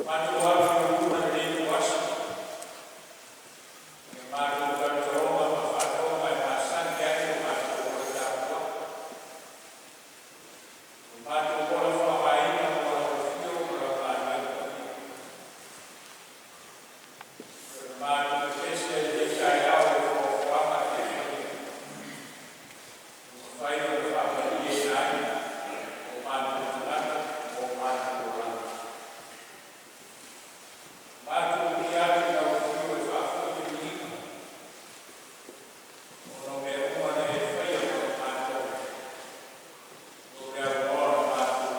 Matou alu i le uluga i lenei ituaso, i a matou talotaloga ma faatoga e masani ai lo matou ola tapuai. Ua matou ola faaaogaina mo lau afio ma lau galuega paia. Toe ona matou pepesi ai i lenei taeao i foafoaga e fia faia, ua mafai ona faamalieina ai o matou tagata ma o matou olaga. Matou viia atu i lau afio e faafoi le viiga ona o mea uma na e faia mo i matou, mo le aunoa ona matou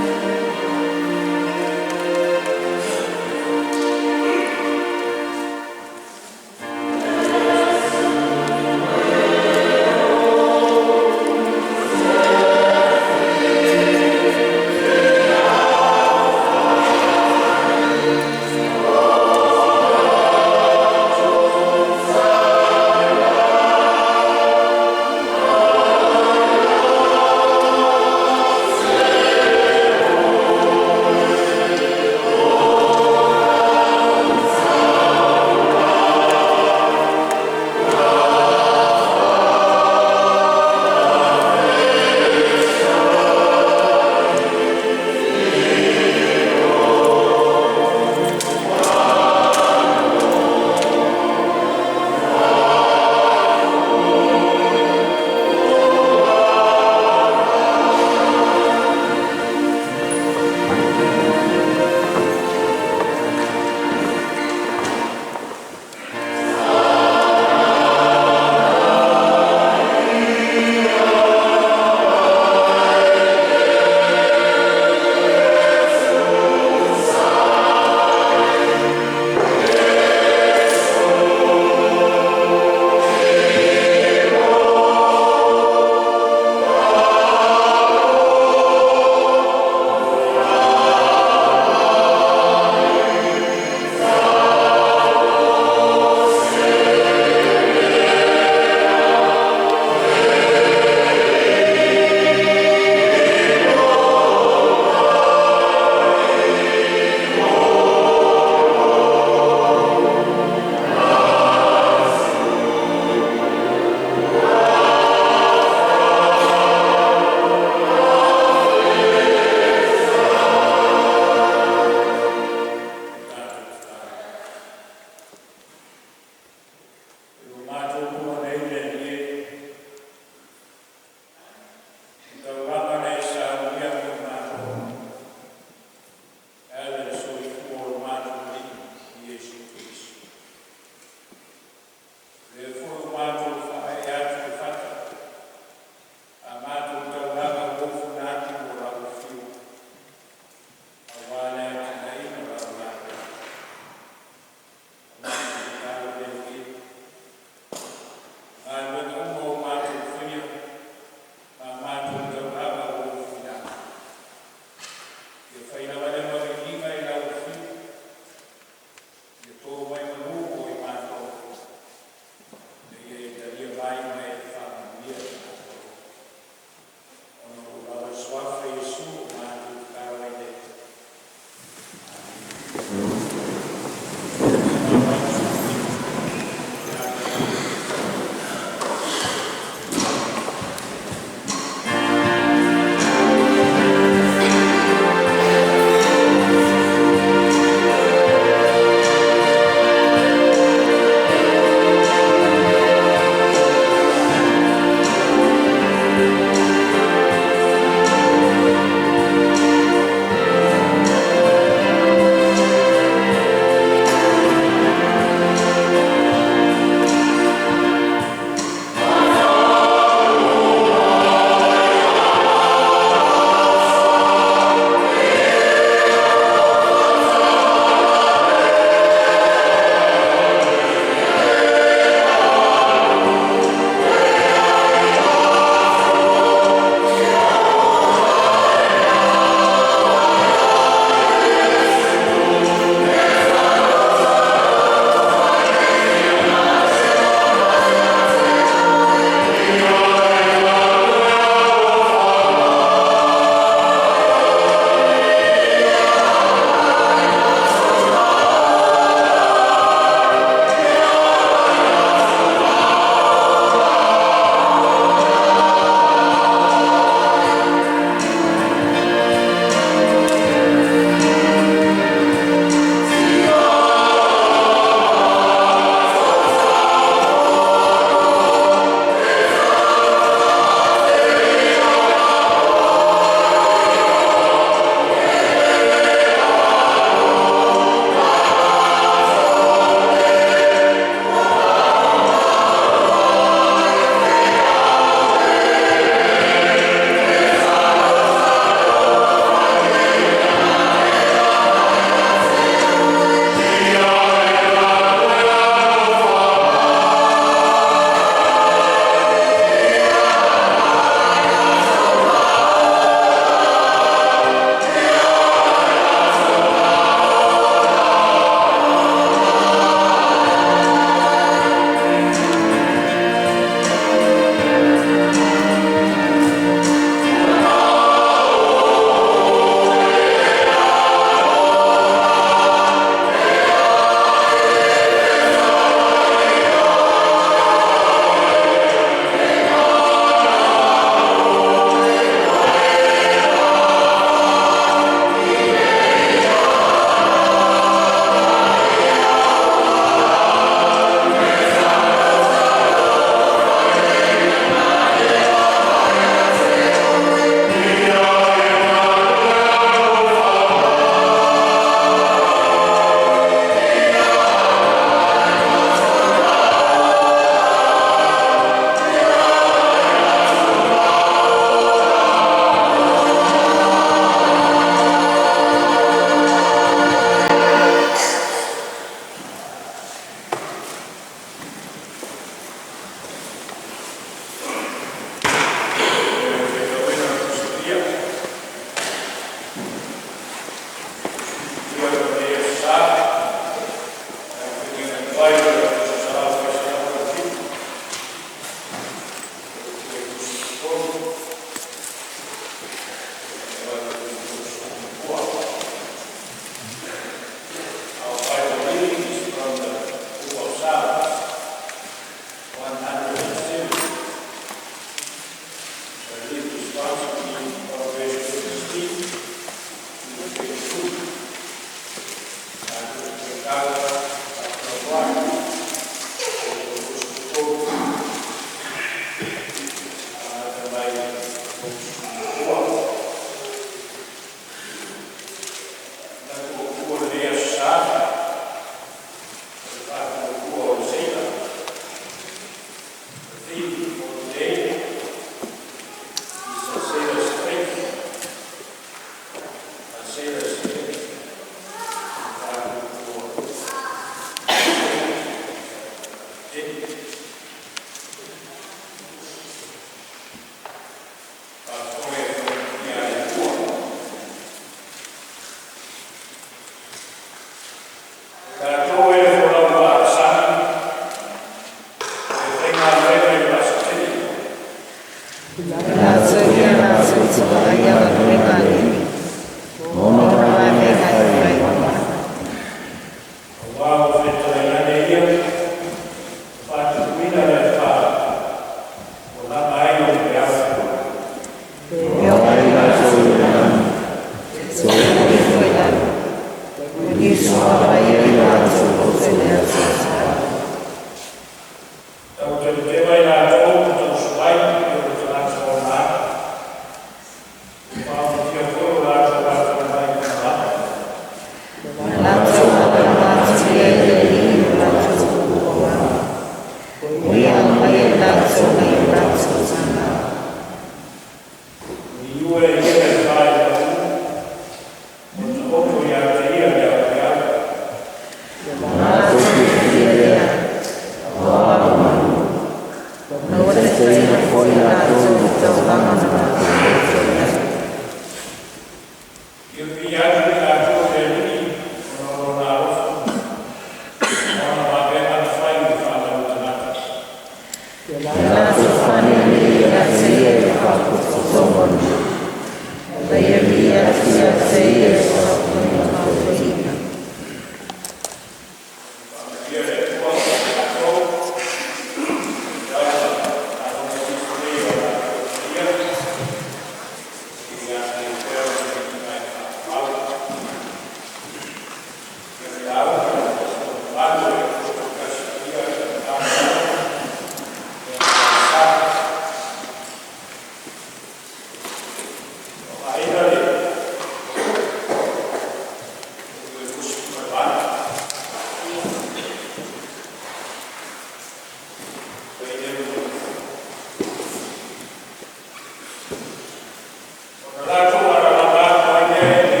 Ona latou alaala atu ai lea i le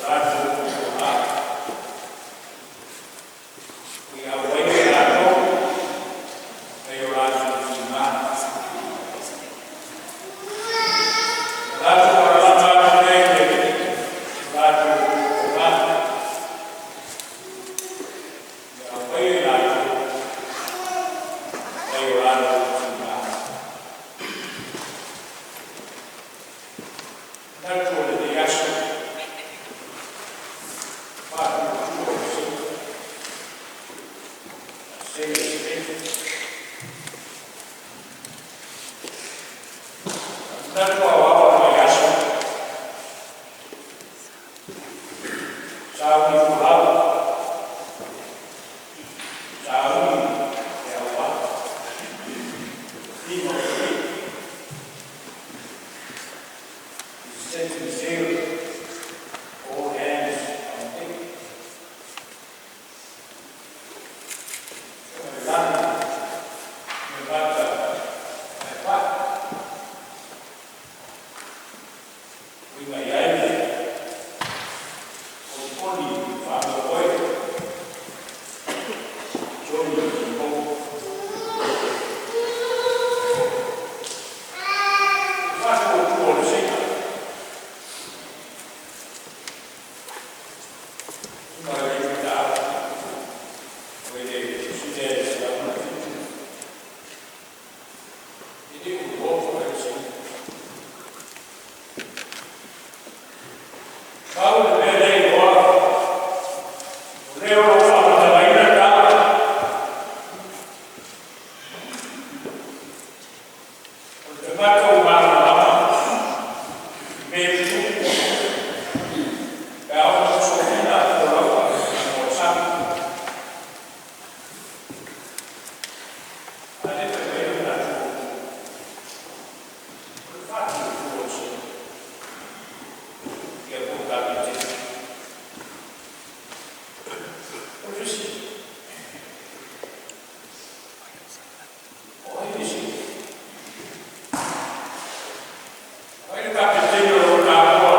latou tufuga, ua auai latou mai o latou tima. Ona latou alaala atu lea i le latou tupuga, ia aumaia i latou mai o latou tima. Manatu o lenei aso, faatuatua le Seila, sailor's faith. Manatu aoao o lenei aso, sauni folau, sauni le auvaa, the theme of the week is setting sail, all hands on deck. Lani me mata mai pa, ui mai ai le olipoli faamoemoe, Johnny Ipo. Faatuatua le seila. Ma le fitaau, o le sine 107. E le o loto le seila. Pau le mea lea iloa, o lea o lo o faamatalaina tala. O le tagata ua malamalama i mea tutupu, pe a oo ina sofina folauga mo le sami. A le fai mai le manatu o le faatuatua o le seila. Ia po o kapeteni. O le fesili, o ai le seila? O ai le kapeteni o lo o taua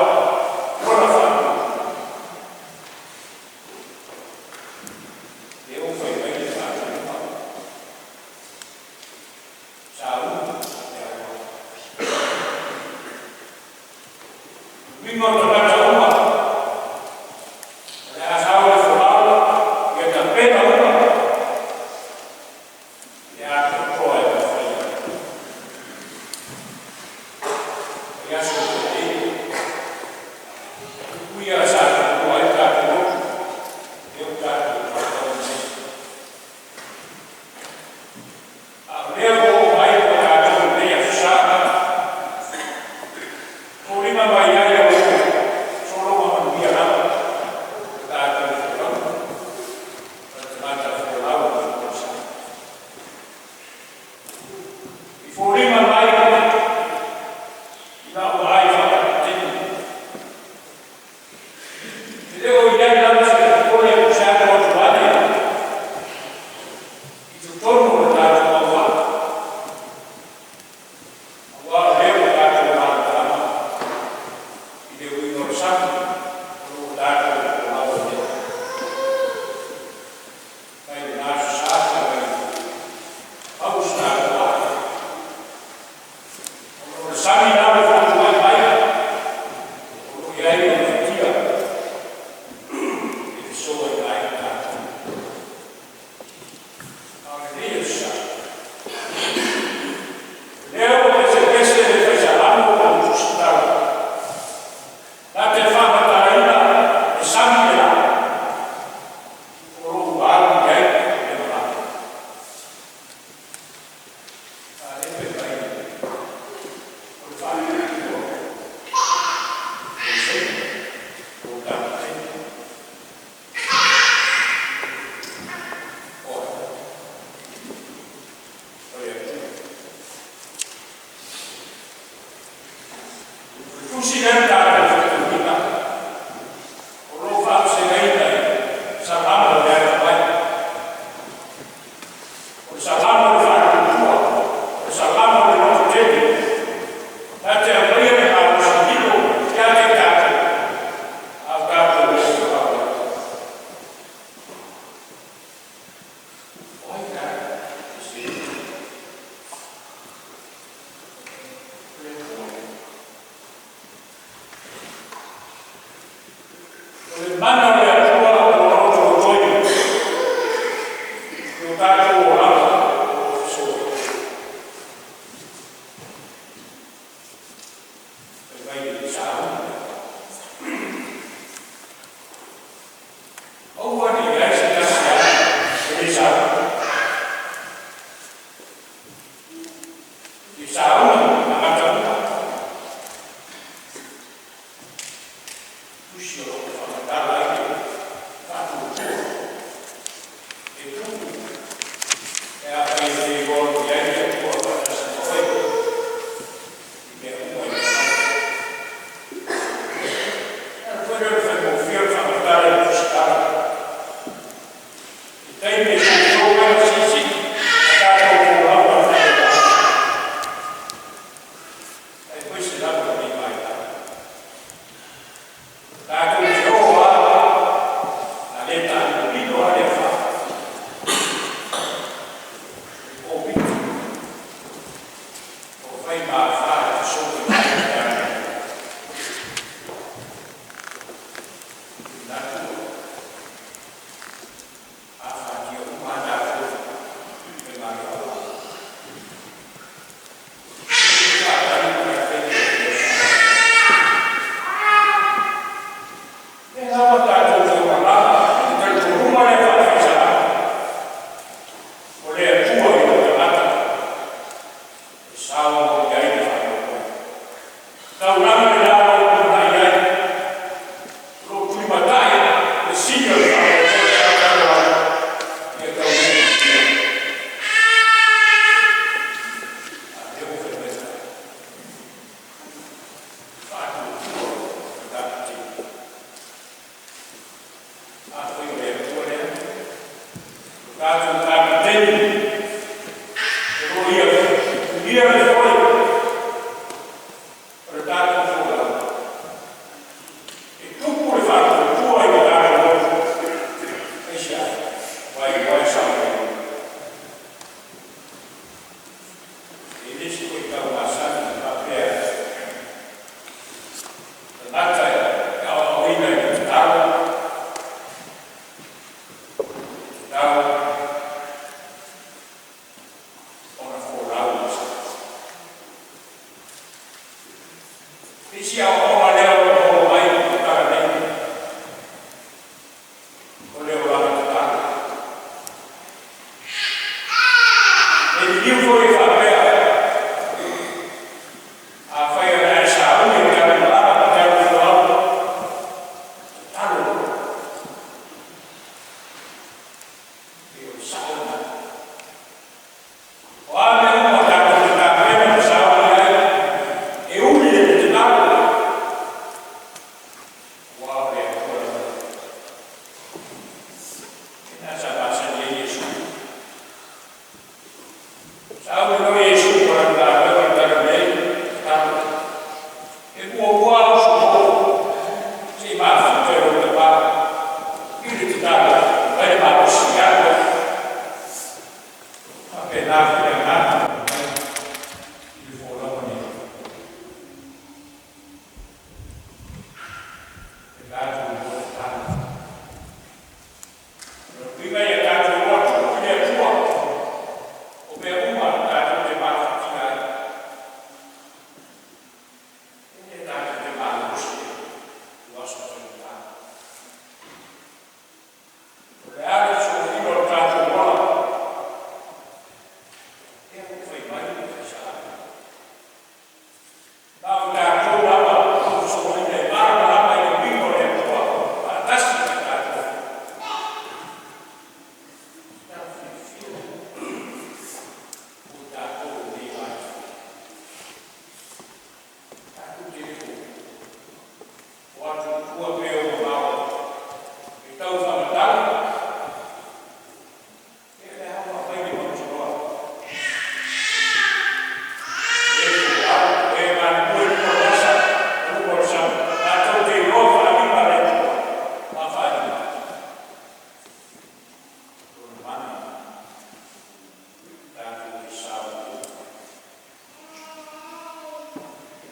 lona faatuatua? Lea ua fai mai le faatonuga, sauni le auvaa. Uiga o tagata uma, o le a sau le folau, ia tapena uma, le atoatoa e mafai ai. O aso o te uia sa taua ai tatou lotu, e o tatou tatou nei. A o lea ua oo mai ua tatou i lenei aso sa, foliga mai ai o lo o sologa manuia lava le tatou folauga ma le tagata folau i folasaga. I foliga mai i lau vaai faakapeteni, e le o i ai lava se popole po o se atu ane i totonu o le tatou auvaa, aua o lea ua tatou malamalama i le uiga o le sami o lo o tatou folau ai nei. Mai lena aso sa mai au se tatou aa. O le sami lava e faatuai mai, o lo o i ai o le fatia e fesoa i ai tatou. A o lenei aso sa, lea ua pesepese le faisalamo ma le tusitala. Na te faamatalaina le sami le la, o lo o alu i ai le malaga. A le fai mai, o le faatuatua o le seila o kapeteni. O ai? O le Atua. O le tusi lea na tatou faitauina, o lo o faavasegaina i Salamo o le atamai. O le Salamo o le faatuatua, o le Salamo o le lototele. Na te aumaia le malosi. Mai le sauni. Aua ne i ai se tasi e le sauni. I sauni tagata uma. Tusi o lo o faamatala ai le faatuatua e tupu pe afai e le igoa i ai le Atua faatasi ma oe i mea uma i le fai. E foi le faigofie o le faamatala i le tusitala. I taimi e sousou ai ma siisii a tatou folau ma le faaaloalo. Aemaise lava lenei vaitau. Tatou te o lava, a le taalilolilo lava le afa. O pito, o fai ma afa e fesofi ai le tatou. Manatu afatia uma a tatou me malo. E lava tatou te omalama i talitonuga lea faafaisalama. O le Atua i le tagata e sao i ai le faamoemoe. Taulaga le la o lumanai ai, o lo o tulimatai le sili o le faamoemoe tautalo ai, ia taunuu manuia. A lea ua fai mai le faatuatua le kapiteni. Afai o le Atua lea, o tatou kapiteni, o lo o ia tulia le foe o le tatou folau. E tupu le faatuatua i le tatou loto. Aisea? Vai vai sao mai. E le se foi tau masani faapea. Tagata e aoaoina i le tatalo, tatau ona folau i sa. Isi aoaoga lea o lo o maua mai i le tala nei, o le olaga tatalo. E liliu foi e faapea, afai o le a e sauni e talu malama ma talu folau, tatalo. E o le sao lena. O a mea uma tatou te tapena ma sauni ai, e uli le tatalo. Ua o le Atua lava. E na sa masani ai Iesu. Sauni loa Iesu ma lana galuega i le tala nei, tatalo. E muamua uso se i mafuta i lou tamā i le tatalo, mai le malosi e alu ai. Faapena foi le agaga mai i le folauga nei. E tatou lua tatalo. O le uiga ia tatou loa tuu i le Atua o mea uma tatou te mafatia ai. E tatou te malosi i aso faigata. O le a le fesofiga o le tatou ola, e ua fai mai le faisalama. Ma o tatou lava o fesoaina e malamalama i le uiga o le Atua faatasi ma tatou. Tau fiafia o tatou lenei vaitau. Tatou te le o atu i tua pe o mamao e tau faamatala e le aua mai le mautinoa. E folau e galulue i luma o le asa ma luma o le sami. Tatou te iloa faalima le Atua ma faalima. Lona mana tatou te sao.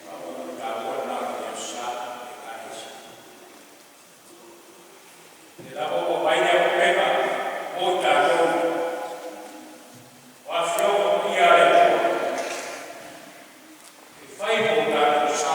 Faamoemoe taua lena o le aso Sa e Ekalesia. E lava ua mai le auupega mo i tatou. O afioga paia a le Atua. E fai mo tatou sa.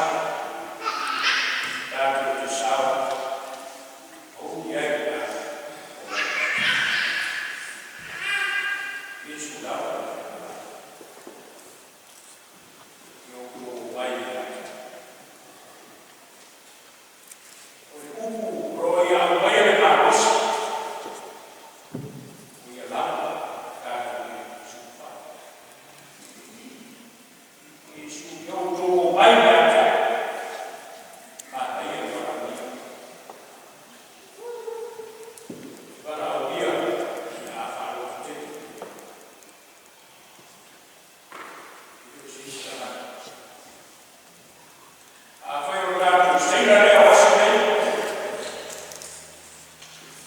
Fetalaiga lea o aso nei,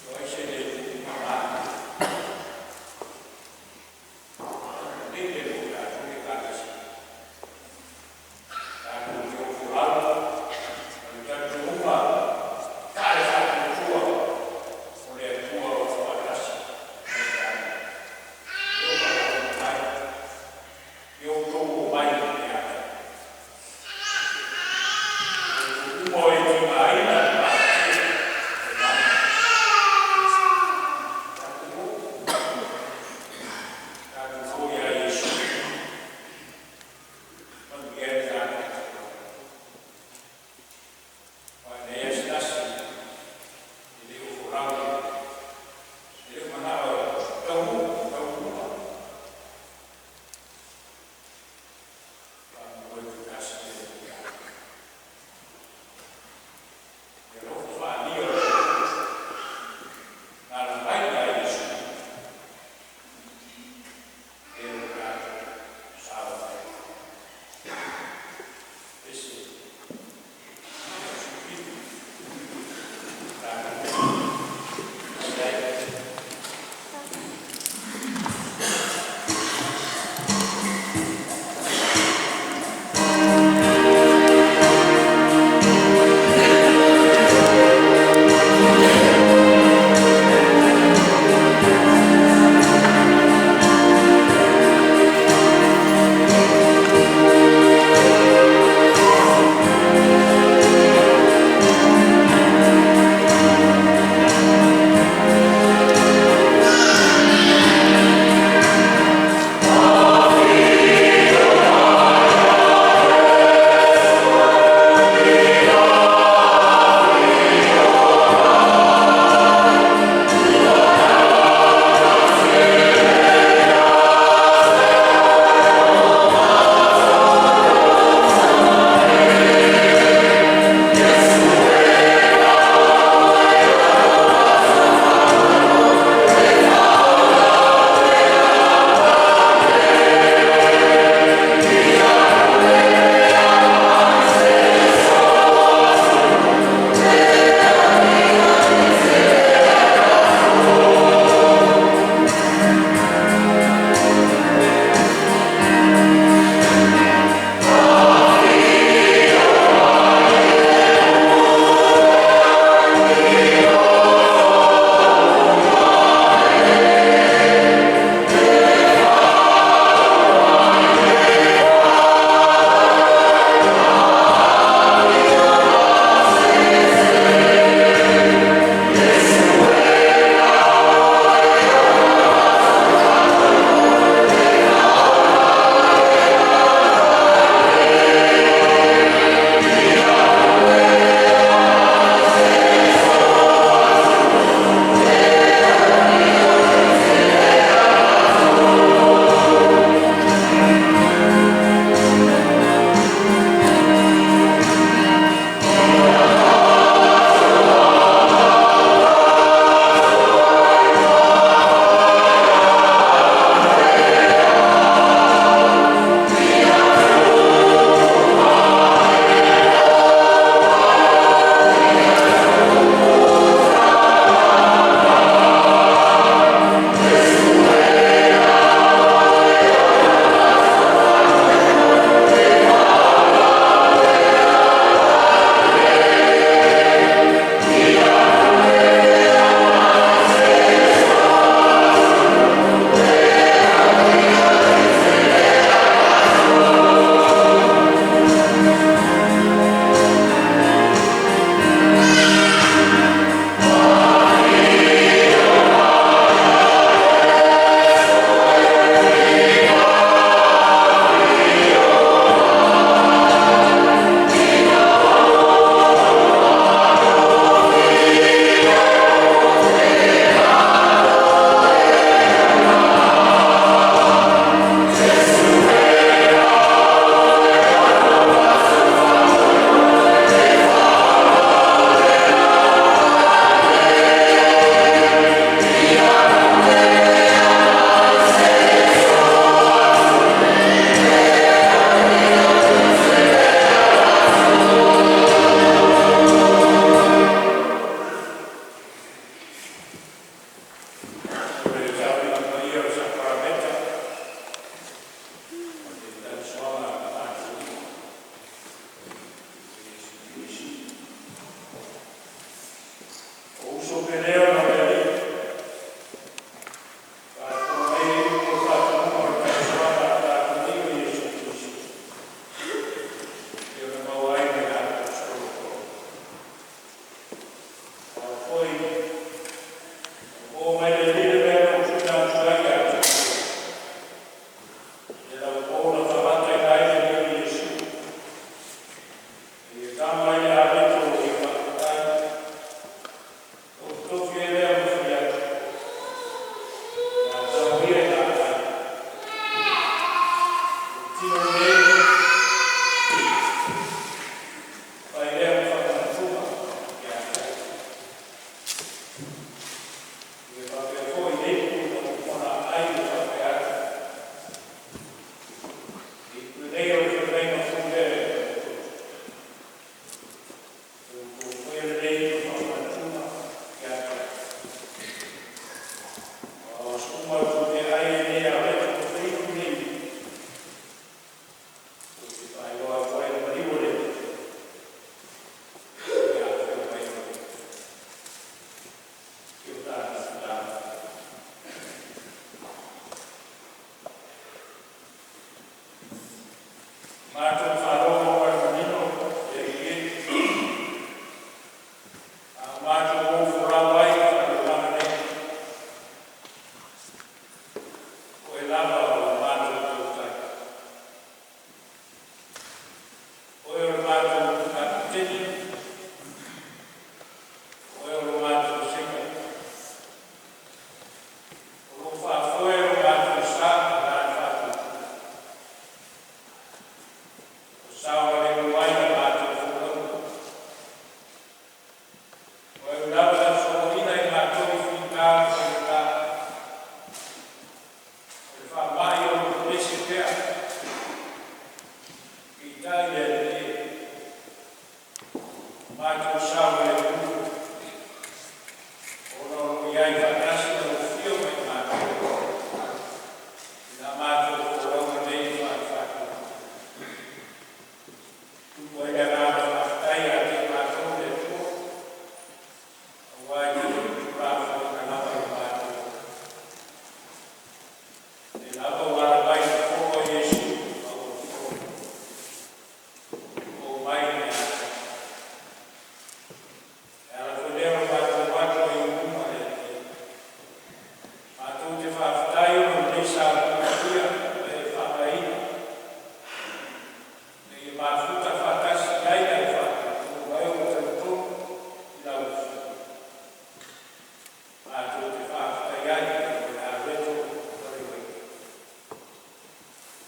o ai se le tuumama? Lele mo tatou le Ekalesia. Tatou te o folau, ma le talitonuga faale-faatuatua o le Atua o lo o faatasi ma i tatou. Ia o faafofoga mai, ia outou omai i le ata. O uma o e tigaina ma matutua, omai. Tatou o, tatou o ia Iesu, manuia ai lo tatou Aua e leai lava se tasi e le o folau, e le o manao e taunuu, taunuu uma. Faamoemoe tuutasi le Atua. Matou saogalemu, ona o lo o i ai faatasi lau afio ma i matou i la matou folauga nei faale-faatupu. Tupu ai le agaga faafetai ia te i matou le Atua, aua e le o ni tuulafoaiina lava i matou, o lea lava ua ala mai i le fofo a Iesu ma ua fofo mai i le atoa. E ala foi lea o le matou atu ai i luma o le Alii, matou te faafetai ona o lenei sa matagofie ua e faavaeina, ina ia mafuta faatasi ai le au faatauto ma e ua talitonu i lau Afio. Matou te faafetai ai mo le aletoi ma le uaina.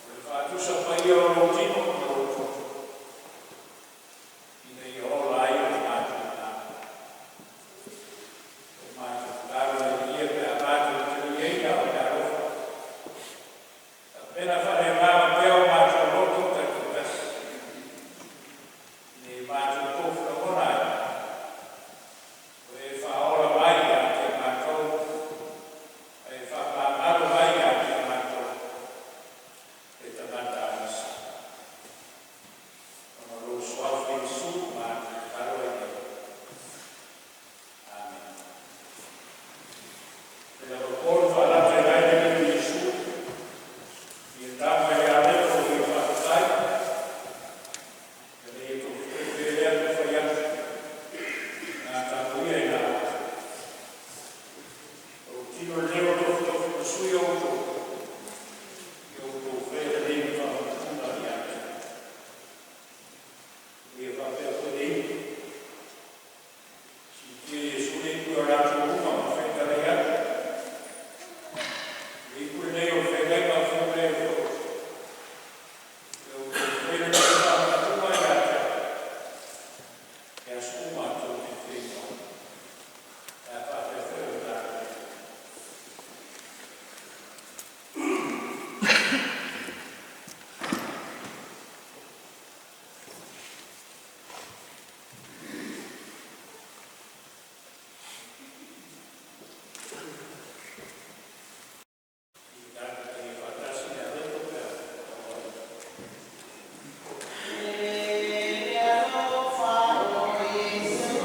O le faatusa paia o lou tino ma lou toto, ina ia ola ai o matou agaga. O le matou tatalo, le Alii e, pe a matou taliaina au i le alofa, tapena faale-Agaga pea o matou loto taitoatasi, ina ia matou tofu lagona ai, ua e faaola mai ia te matou ma e faamagalo mai ia te matou le tagata agesa. Ona o lou Suafa Iesu matou tatalo ai nei. Amene. E lava le faalata i ai le Alii o Iesu, ia tama i le aleto o ia faafetai, ina ia tofu lea na fai atu, na tapuia i la. O tino lenei o tofi ma sui o outou, ia outou faia lelei ma faamatatuga ia te ia faapea foi le ipu. Siitia Iesu le ipu i o latou luma ma fetalai atu, le ipu lenei o le feagaiga fou lea e fou. Ia outou faia lelei ma faamatatuga ia te a'u i aso uma tou te feinoai. Pe a faapea foi o le tatou. Tatou talia faatasi le aletoi pe a tauaaoina. E alofa o Iesu.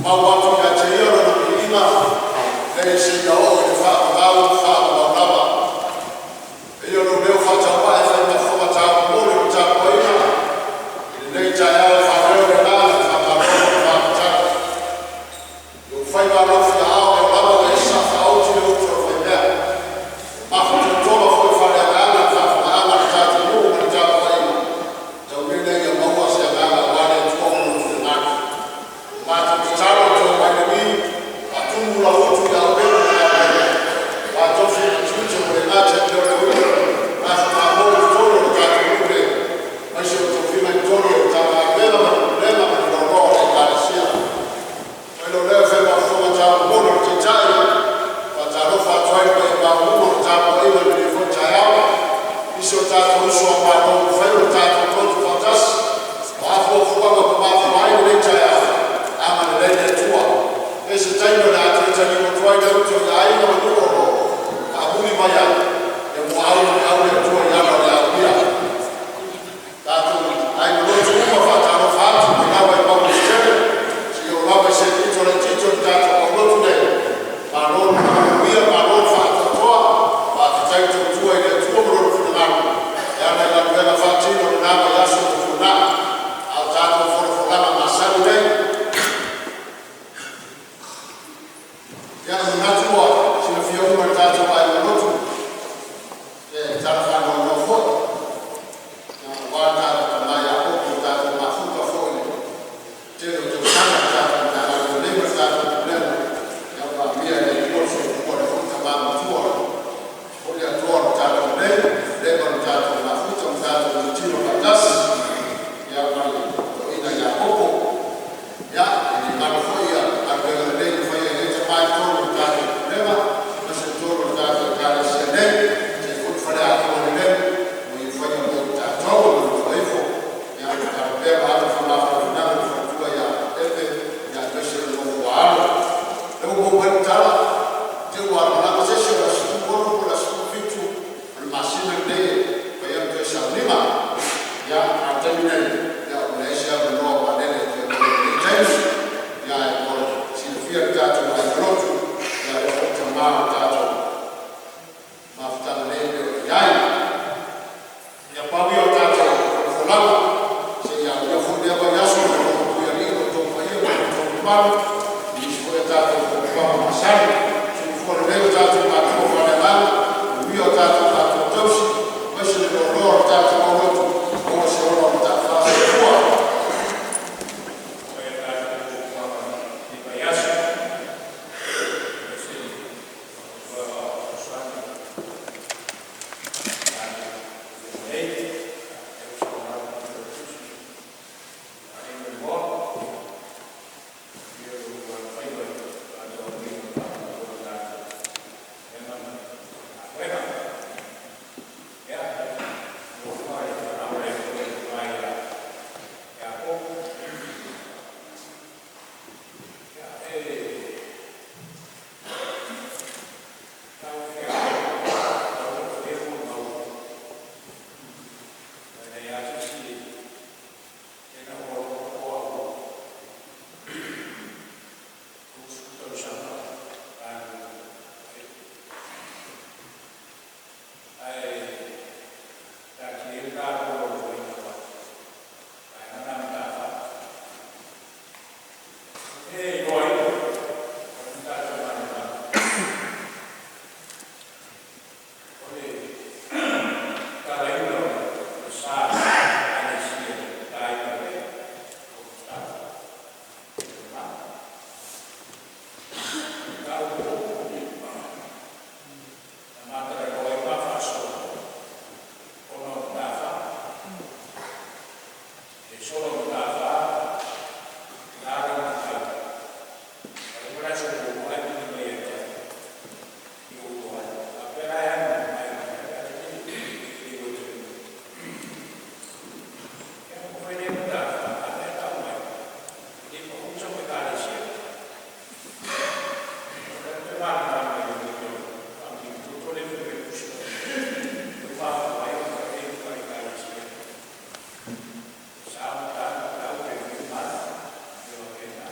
Mau atu ia te ia lona viiga, nei seia oo i le faavavau faavavau lava. E ia lou leo faatauvae fai ma fofoga taumomoli o le tapuaiga i lenei taeao e faaleo le agaga o le faamalo ma le faafetai. I ou faiva alofiaao o lea lava ua e sasaa faaoti le utu a le faimea, ua mafa totoa foi faaleagaga i le faafofogaaga a le tatou atunuu ma le tapuaiga, tau nei la ia maua se agaga aua le Atua ma Lona finagalo. O le matou tatalo, ia to mai lagi, faatumu lau utu i auupega ma galuega aua tofi ma tiute ua e gatia i le oloina nafa ma mo i totonu o le tatou nuu nei, aemaise o tofiga i totonu o Matagaluega ma le Pulega ma le loaloa o le Ekalesia. Fai lou leo e fai ma fofoga taumomoli o le Taitai, e faatalofa atu ai i le paia maualuga o le tapuaiga i lenei foi taeao i si o tatou uso a Malo ua mafai ona tatou loto faatasi. O a fuafuaga ua mafua ai lenei taeao, agalelei le Atua. E i ai se taimi o le a toe taliu atu ai le utu i aiga ma nuu o lo o taamuli mai ai, ia muaau le feau a le Atua i ala o le aulia. Tatou aiga lotu uma, e faatalofa atu mai lava i mauga tetele seia oo lava i se pito laitiiti o le tatou aulotu nei, malo le valaaulia malo le faatoatoa, faafetai le tautua i le Atua ma Lona finagalo e ala i galuega faatino i lena vaiaso ua tuanai. A o tatou folafolaga masani nei, ia e manatu ua silafia uma e le tatou aiga lotu le tala faanoanoa foi aua le tatou tama ia Koko ua tatou mafuta foi i le tele o tausaga i le tatou Matagaluega nei ma le tatou Pulega. Ia ua amia e le Atua le soifua o lea foi tama matua, o le atoa o le talalelei, ua leva ona tatou mafuta ma tatou itutino faatasi ma le toeaina ia Koko. Ia, e le galo foi galuega lelei na faia e lea tama i totonu o le tatou Pulega aemaise o totonu o le tatou Ekalesia nei, aemaise ai foi le faleaoga i Nalele ua ia faia mo i tatou. Manatua ifo, ia tatalo pea ma ave le faamafanafanaga i le faletua ia Epe aemaise le nofo a alo. O lea ua maua mai le tala i te'i ua alalaga se isi, o le aso 16 po o le aso 17 o le masina lenei e mafai ai ona toe sauniga. Ia, a o le taimi nei, ua leai se avanoa o palele e toe maua i lenei taimi. Ae mo le silafia e le tatou aiga lotu, ia o lea foi tama o le tatou mafutaga nei e pei ona i ai. Ia, pau ia o tatou folafolaga seia aulia foi lea vaiaso i le loomatua e Alii lo outou paia ma lo outou mamalu i nisi foi a tatou fonotaga masani. Soifua lelei o tatou matua faaleagaga, manuia o tatou matua tausi aemaise le loaloa o le tatou aulotu, maua se ola mata'afa. Soifua. Faia le tatou fuafuaga mo lenei vaiaso, aemaise o le Aoao Fesoasoani i le tatou nei. Lea ua saunoa atu le Failautusi e faaaliga igoa manuia lo oulua alofaiva i le faatauaina o le faamoemoe o le tatou lema ma galuega. Ia, lau Afioga i le faalavelave foi le tama ia Koko. Ia, e taofi ea lou mau, e leai lava se isi e na ou alofa o au i le 30 tausaga o galulue ai. Ae taatia ia le ta lolovaina o le vaega lena a Mataafa. E iloa ai ua tatau ona tatou manumanu. O le tatalaina o le sa o le Ekalesia i le taina o le Koviti-19, o le mataupu na ma talanoa ai ma faasolo ona o Mataafa. E solo Mataafa le la lana matau, ua leva la se muamua ae pili mai ia te au i ou iloa ai. A faapea la e alu mai le vaitaimi, ia ona ou fai lea Mataafa, a mea e tau mai e le pau sau Ekalesia. O lea ou te malamalama i le uiga o le faamiti toto lea e fai mai i le Tusi Paia, ua mafua ai ona fai nei Ekalesia e sa ma ta ma tau pe fia ma alu, e faapena.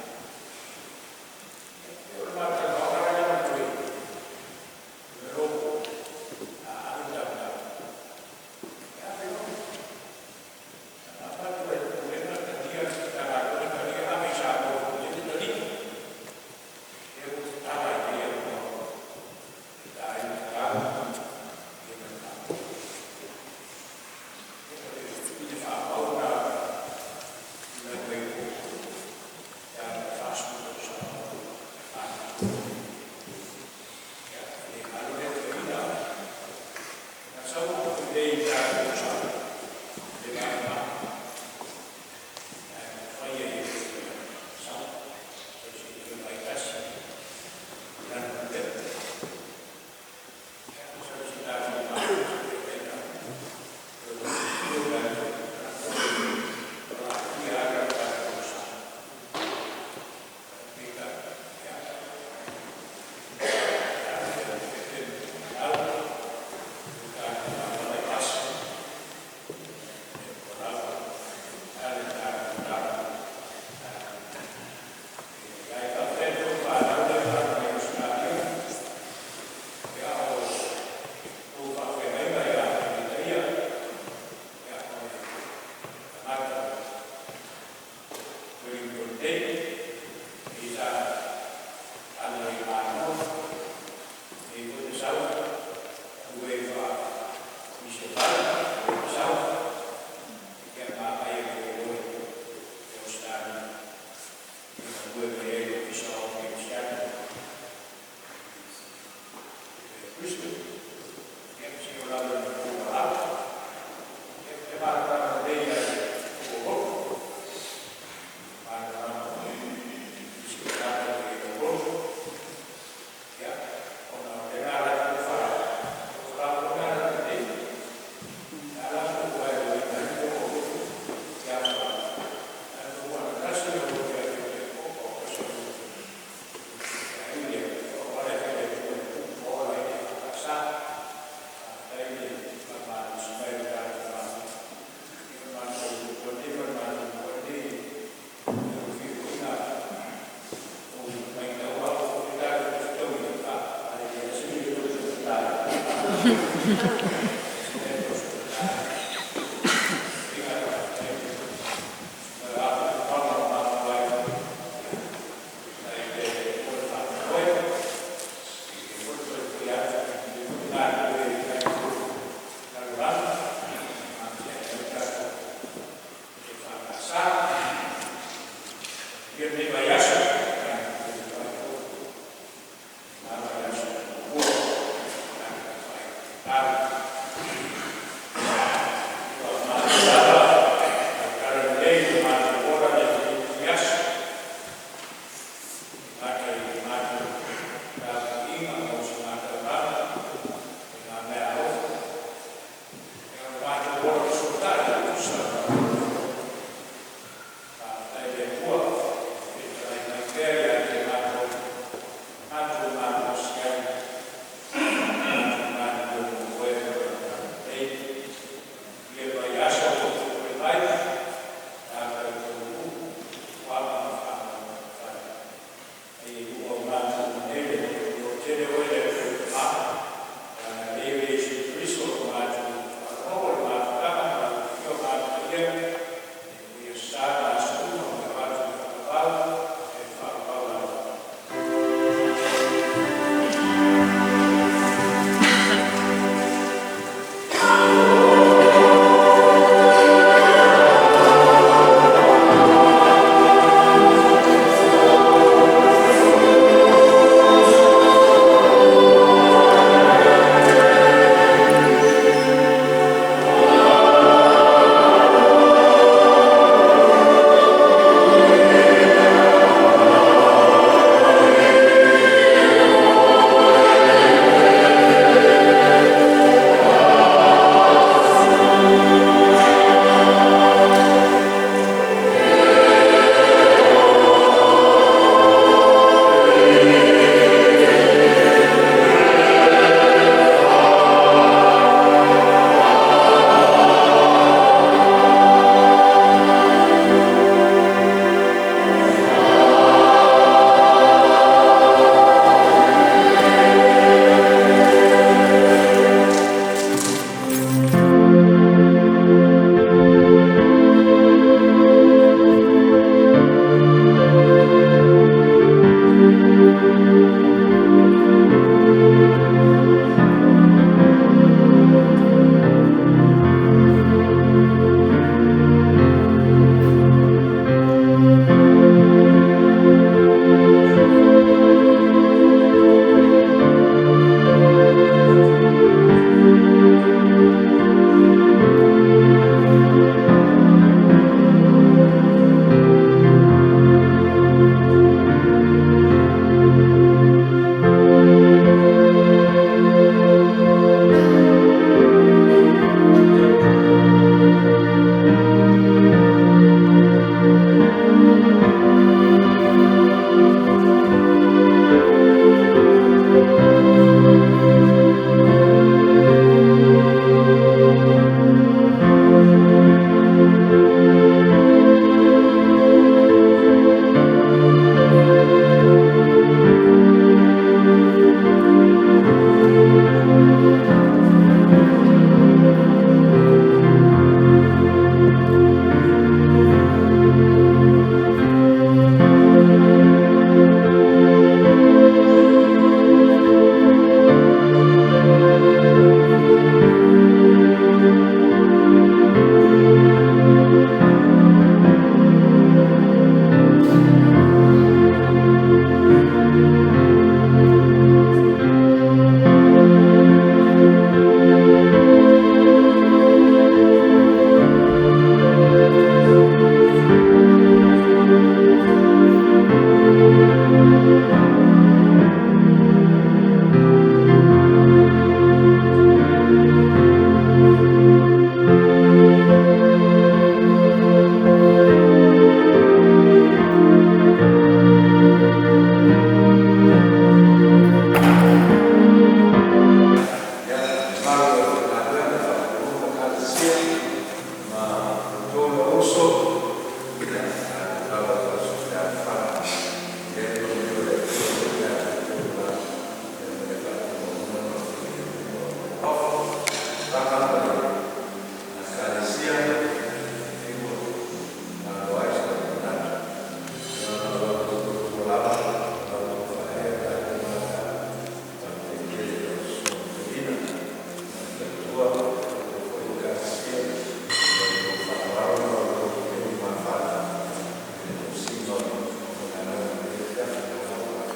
Ia.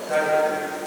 Faafetai.